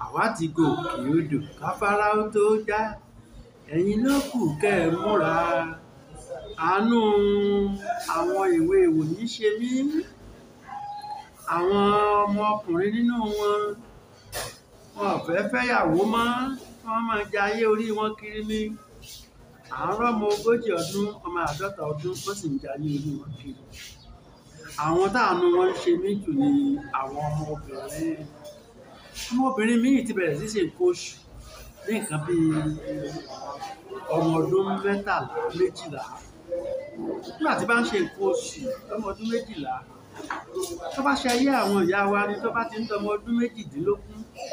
Àwa ti gòkè odò káfárá ó tó já, ẹ̀yin ló kù kẹ́ ẹ múra. Àánú àwọn èwe ìwòyí ṣe mí. Àwọn ọmọkùnrin nínú wọn, wọn ò fẹ́ fẹ́yàwó mọ́, wọ́n máa jayé orí wọn kiri ni. À ń rọ́mọ 40 ọdún, ọmọ 50 ọdún, wọ́n sì ń jayé orí wọn kiri. Àwọn táànú wọn ń ṣe mí jù ni àwọn ọmọbìnrin. Ọmọbìnrin míì ti bẹ̀rẹ̀ sí ṣe nǹkan oṣù ní nǹkan bí ọmọ ọdún 13, 12. Nígbà tí bá ń ṣe nǹkan oṣù lọ́mọ ọdún 12, tó bá ṣe ayé àwọn ìyá wa ni tó bá ti ń dọmọ ọdún 18,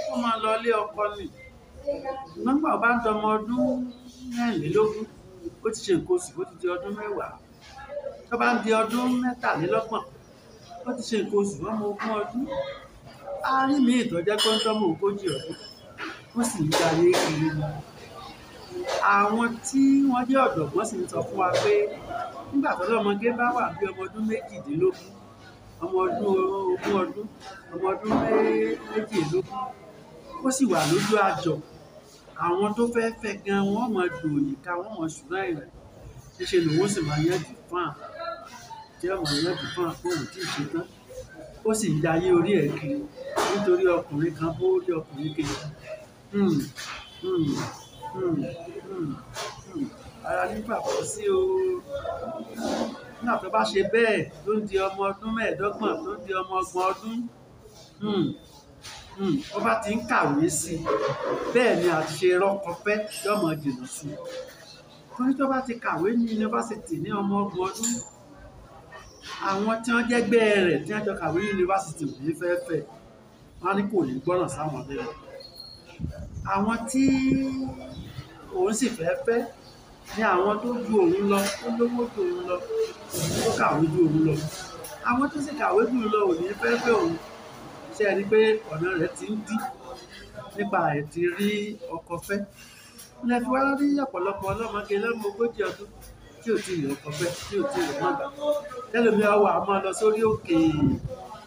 wọ́n máa lọ ilé ọkọ ni. Nígbà ó bá ń dọmọ ọdún 24, ó ti ṣe nǹkan oṣù, ó ti di ọdún 10. Tó bá ń di ọdún 33, ó ti ṣe nǹkan oṣù ọmọ 20 ọdún. A rí míì tó jẹ́ pé ó ń tọ́mọ 40 ọdún, ó sì ń jayé kiri ni. Àwọn tí wọ́n jẹ́ ọ̀jọ̀gbọ́n sì ń sọ fún wa pé nígbà tó lọ́mọge bá wà bí ọmọ ọdún 18, ọmọ ọdún 20 ọdún, ọmọ ọdún 22, ó sì wà lójú àjọ. Àwọn tó fẹ́ fẹ́ gan wọ́n mọ̀ dòyìká, wọ́n mọ̀ ṣùgbọ́n ìrìn. Níṣe lòun ó sì máa yanjú fún à, tí ó máa yanjú fún à pé òun tí ì ṣe tán. Ó sì ń jayé orí ẹ̀ kiri nítorí ọkùnrin kan bó rí ọkùnrin kejì. Ara ní gbàgbọ́ sí o. Nígbà tó bá ṣe bẹ́ẹ̀ tó ń di ọmọ ọdún 25, tó ń di ọmọ 30 ọdún, ó bá ti ń kàwé sí i, bẹ́ẹ̀ ni àti ṣe rọ́kọ fẹ́ yóò mọ jìnnà sí i. Torí tó bá ti kàwé ní yunifásítì ní ọmọ 30 ọdún, àwọn tí wọ́n jẹ́gbẹ́ rẹ̀ tí wọ́n jọ kàwé ní yunifásítì ò ní fẹ́ fẹ́. Wọ́n á ní kò ní gbọ́ràn sáwọn lẹ́nu. Àwọn tí òun sì fẹ́ fẹ́ ní àwọn tó ju òun lọ, tó lówó ju òun lọ, tó kàwé ju òun lọ. Àwọn tó sì kàwé ju òun lọ ò ní fẹ́ fẹ́ òun. Ṣé ẹ rí pé ọ̀nà rẹ̀ ti ń dí nípa àìtí rí ọkọ fẹ́? Lẹ fi wá rí ọ̀pọ̀lọpọ̀ ọlọ́mọge lọ́mọ 40 ọdún tí ò tí ì rí ọkọ fẹ́, tí ò tí ì rí ọmọ gbà. Tẹ́lòmí ó wá máa lọ sórí òkè,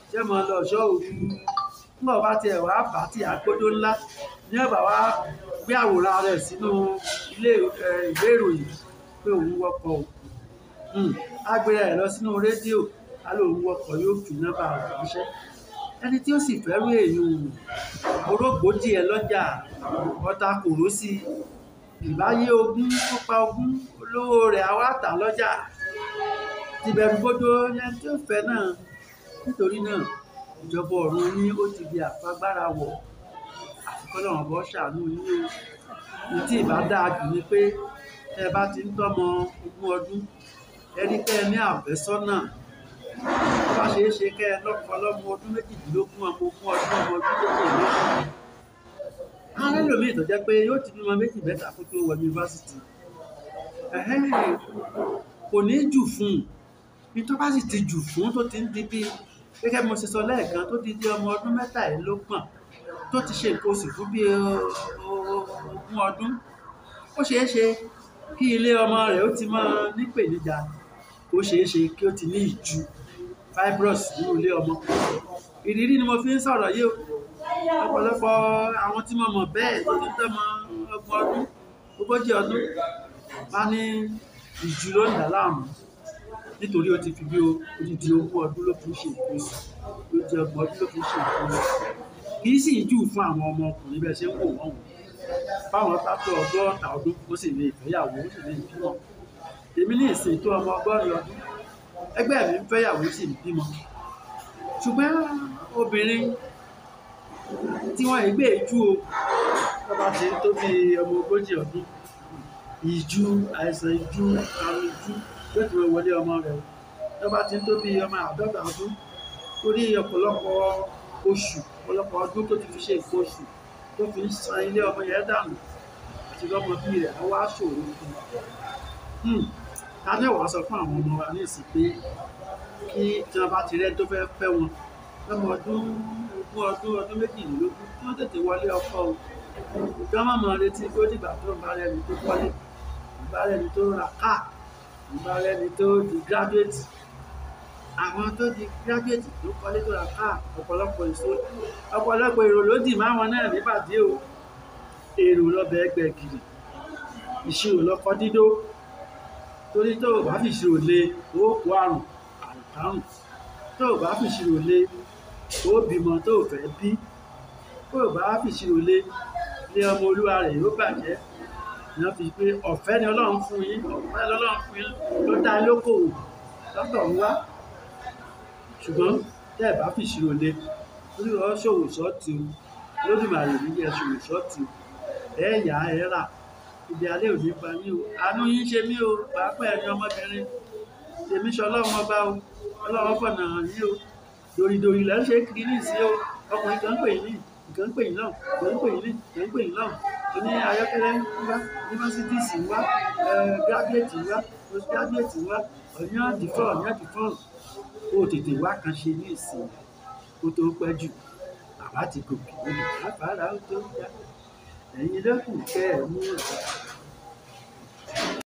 tí ó máa lọ ṣọ́ òru. Nígbà ó bá ti ẹ̀ wá bá tí àgbódó ńlá, ní ọ̀bà wá gbé àwòrán rẹ̀ sínú ilé ìwé ìròyìn pé òun wọkọ̀ o. Á gbé rẹ̀ lọ sínú rédíò, á lóun wọkọ̀ yóò fi nọ́mbà rẹ̀ ránṣẹ́. Ẹni tí ó sì fẹ́ rú èèyàn orógbó díẹ̀ lọ́jà, ọta kòró sí i. Ìbáyé ogún ó pa ogún, olówó rẹ̀ á wá tà lọ́jà. Tìbẹ̀rù bojo ẹni tí ó fẹ́ náà. Nítorí náà, ìjọba ọ̀run ní ó ti di àfagbára wọ̀. Àfi k'Ọlọ́run bọ́ ṣàánú yín o. Ohun tí ìbá dáa jù ni pé tẹ bá ti ń tọ́mọ 20 ọdún, ẹ rí pé ẹ ní àfẹ́sọ́nà. Tó bá ṣe é ṣe kẹ́ ẹ lọ́kọ lọ́mọ ọdún 18, ọmọ 20 ọdún, ọmọ ọdún 22. A rí ẹlòmíì tó jẹ́ pé yóò ti bímọ 2, 3 kó tó wọ yunifásítì. Kò ní jù fún un. Bí tó bá sì ti jù fún un tó ti ń di bí gẹ́gẹ́ bí mo ṣe sọ lẹ́ẹ̀kan tó ti di ọmọ ọdún 33 tó ti ṣe nǹkan oṣù fún bí 20 ọdún, ó ṣe é ṣe kí ilé ọmọ rẹ̀ ó ti máa nípèníjà. Ó ṣe é ṣe kí ó ti ní ìju fibroids nínú ilé ọmọ. Ìrírí ni mo fi ń sọ̀rọ̀ yìí o. Ọ̀pọ̀lọpọ̀ àwọn tí mo mọ̀ bẹ́ẹ̀ tó ti ń tọ́mọ 30 ọdún, 40 ọdún, máa ní ìju ló ń dà láàmú. Nítorí ó ti fi bí odidi 20 ọdún ló fi ń ṣe nǹkan oṣù, ló di 30 ọdún ló fi ń ṣe nǹkan oṣù. Kì í sì jù fún àwọn ọmọkùnrin bẹ́ẹ̀ ṣe ń wò wọ́n wò. Báwọn bá tó 60 ọdún, ó sì lè fẹ́yàwó, ó sì lè bímọ. Èmi ní ìsìn tó ọmọ 80 ọdún, ẹgbẹ́ mi ń fẹ́yàwó sì ń bímọ. Ṣùgbọ́n obìnrin tí wọ́n ì gbé ìju o, tó bá ti ń tó bí ọmọ 40 ọdún, ìju, àìsàn ìju, àrùn ìju yóò ti máa wọlé ọmọ rẹ̀ o. Tó bá ti ń tó bí ọmọ 50 ọdún, torí ọ̀pọ̀lọpọ̀ oṣù, ọ̀pọ̀lọpọ̀ ọdún tó ti fi ṣe nǹkan oṣù, tó fi ń san ilé ọmọ yẹn dànù àti lọ́mọ bí rẹ̀ á wá ṣòro fún un. Ta ni ó wá sọ fún àwọn ọmọ wa ní ìsìn pé kí tí wọ́n bá ti rẹ́ tó fẹ́ fẹ́ wọn lọ́mọ ọdún 20 ọdún, ọdún 22, kí wọ́n tètè wọlé ọkọ o. Kí wọ́n má mọ retí pé ó dìgbà tó ń bá rẹ́ni tó kọ́lé, ń bá rẹ́ni tó ra káà, ń bá rẹ́ni tó di graduate. Àwọn tó di gíráduwétì tó kọ́lé tó ra káà, ọ̀pọ̀lọpọ̀ èso, ọ̀pọ̀lọpọ̀ èrò ló dì máwọn náà nípàdé o. Èrò lọbẹ̀ gbẹ̀gìrì, ìṣirò lọkọ dídó. Torí tó o bá fi ìṣirò lé, o kó àrùn, àrùn kárùn. Tó o bá fi ìṣirò lé, o bímọ tó o fẹ́ bí. Tó o bá fi ìṣirò lé, ilé ọmọ olúwa rẹ̀ yóò bàjẹ́. Ni wọ́n fi pé ọ̀fẹ́ ni Ọlọ́run fún yín, ọ̀fẹ́ lọ́lọ́run fún yín ló dá lókòwò lọ́tọ̀ ń wá. Ṣùgbọ́n tẹ́ ẹ bá fi ìṣirò lé, olúwa ó ṣòwò sọ́ọ̀tì o. Olódùmarè ò ní jẹ́ ṣòwò sọ́ọ̀tì o. Ẹ yá ẹ rà, ibi alẹ́ ò ní pa yín o. Àánú yín ṣe mí o, pàápàá ẹ̀yin ọmọbìnrin. Èmi ṣe Ọlọ́run ọba o, Ọlọ́run fọ̀nà hàn yín o. Dòrìdòrì lẹ́ ń ṣe kiri ní ìsín o. Ọkùnrin kan ń pè yín ní, ìkan ń pè yín lọ́hùn, ìkan ń pè yín ní, ìkan ń pè yín lọ́hùn. Oní ayọ́kẹ́lẹ́ ń wá, yunifásítì ń wá, gíráduwétì ń wá, postgraduate ń wá, ọ̀yàn dìfọ́, ọ̀yàn dìfọ́. Kó o tètè wá kan ṣe ní ìsìn kó tó pẹ́ jù. Bàbá ti gòkè odò, àfàrà ó tó já. Ẹ̀yin ló kù kẹ́ ẹ̀ mú ọ̀rọ̀.